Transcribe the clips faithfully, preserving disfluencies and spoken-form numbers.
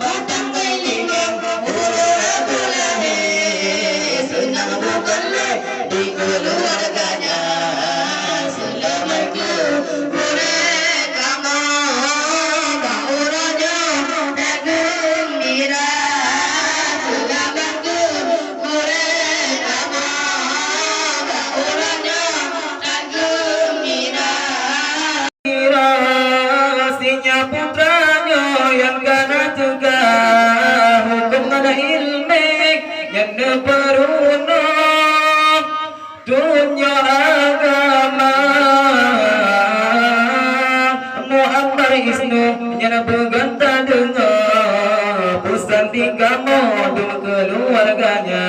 Batang Bailingan, ureueng Abu Lahé, seunang bukan lé di keuluwarganya. Seulamat keu gurée kamoe bak uroe nyoe, that geumbira. Seulamat keu gurée kamoe bak uroe nyoe, that geumbira. Kira si nyak putra nyoe nyang ka na teuka, hukôm ngon ileumèe nyang neupeurunoe, tunyok agama. Muammar Isnu nyan peugah tadeungoe, peusan di kamoe dum keuluwarganya.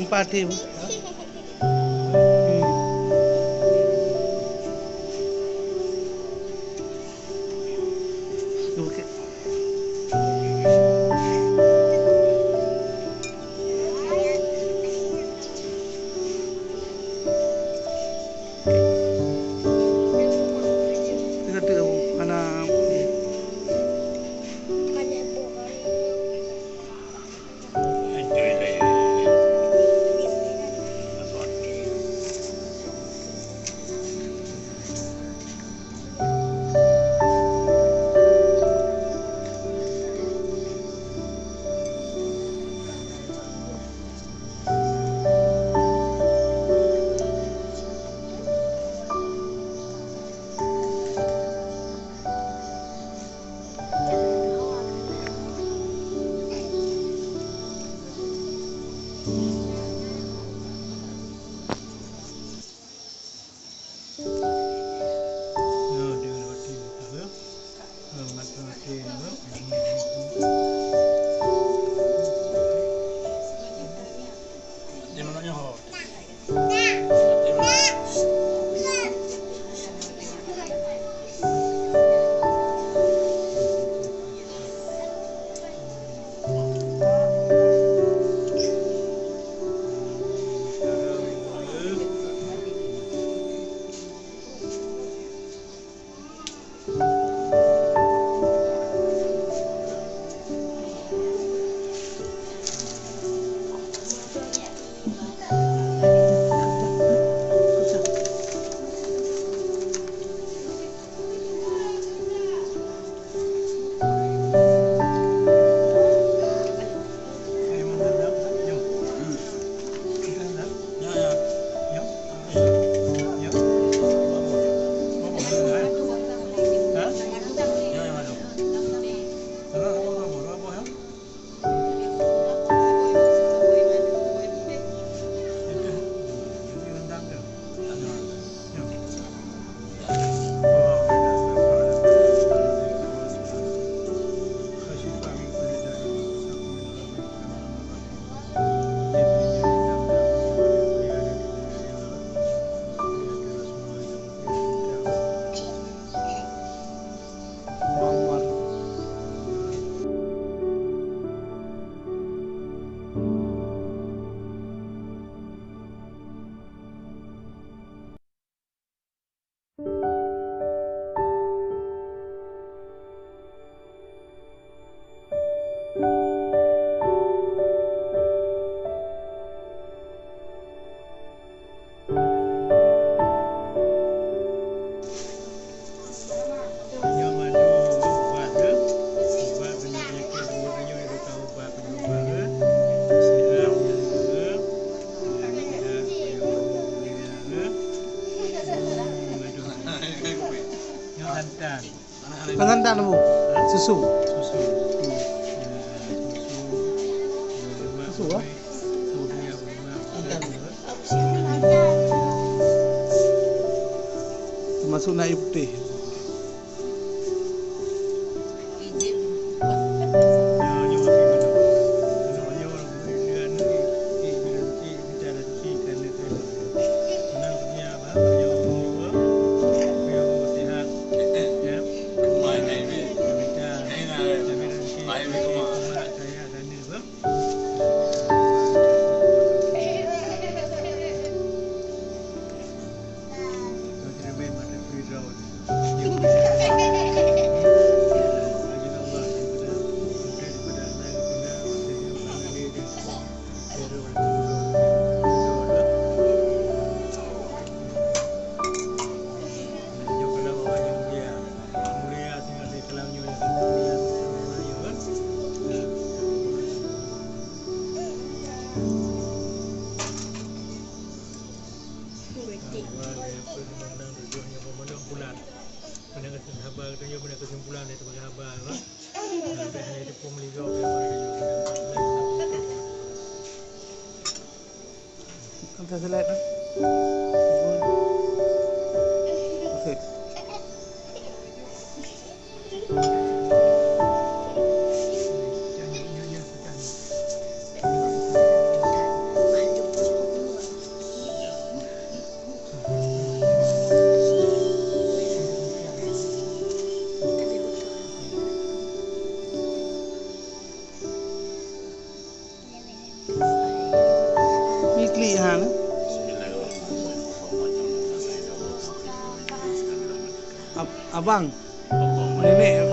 Empat ribu. Hmm. Oke. Teuka-teuka, anak. Nyoe santan. Nyoe santan, Bu. Susu. Susu. Hmm. Ya, susu. Termasuk na ié putéh. Kan saya select, eh. Oke. Ni klik ha ni. Ab-, abang. Nenek.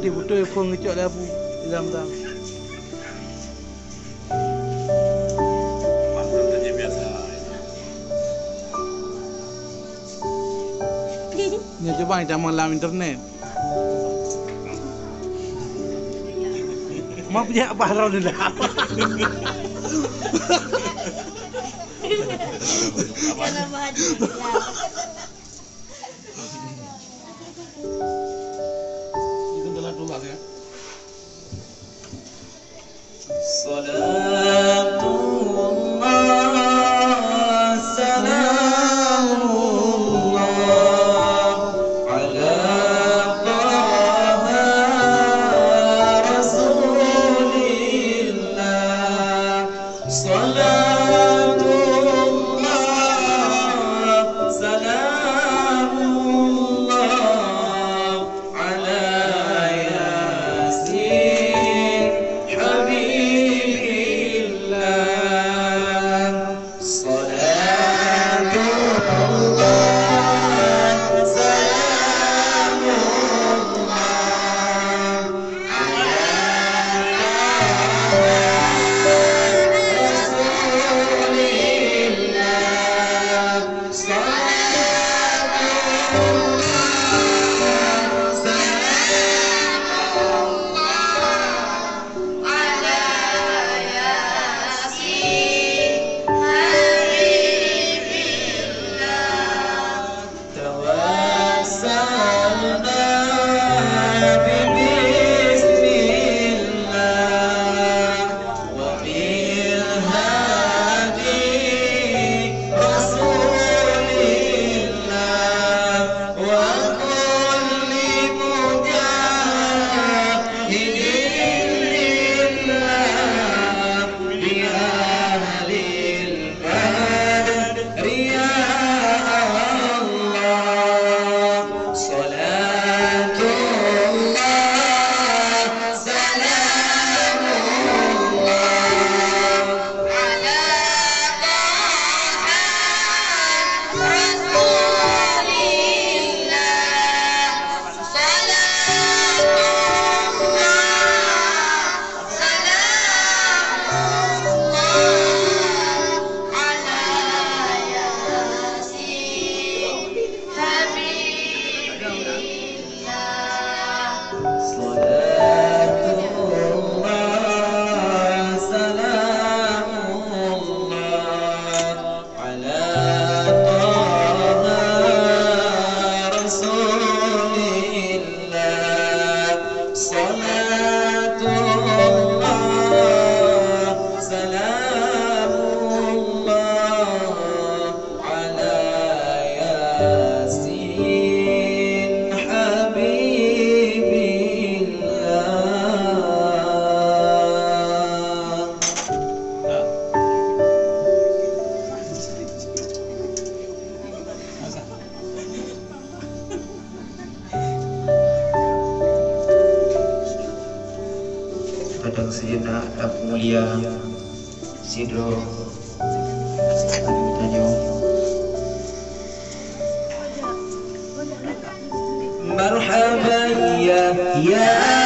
Até beutôi phon geucok lé Abu Zamzam. Nyoe cuba tamong lam internet. Mau punya apa Ronaldo? Jangan bahas. Itu telah dulu ya. صلاة الله، سلام الله على طه رسول الله. صلاة الله، سلام الله على ياسين حبيب الله. صلاة الله، سلام الله على رسول الله. صلاة الله، سلام الله على ياسين حبيب الله. توسلنا ببسم الله ومنهاج رسول الله وكل مجاهد لله بأهل البدر يا الله. صلاة الله، سلام الله على طه رسول الله. Mulia sidroe tanyoe. Marhaban ya, ya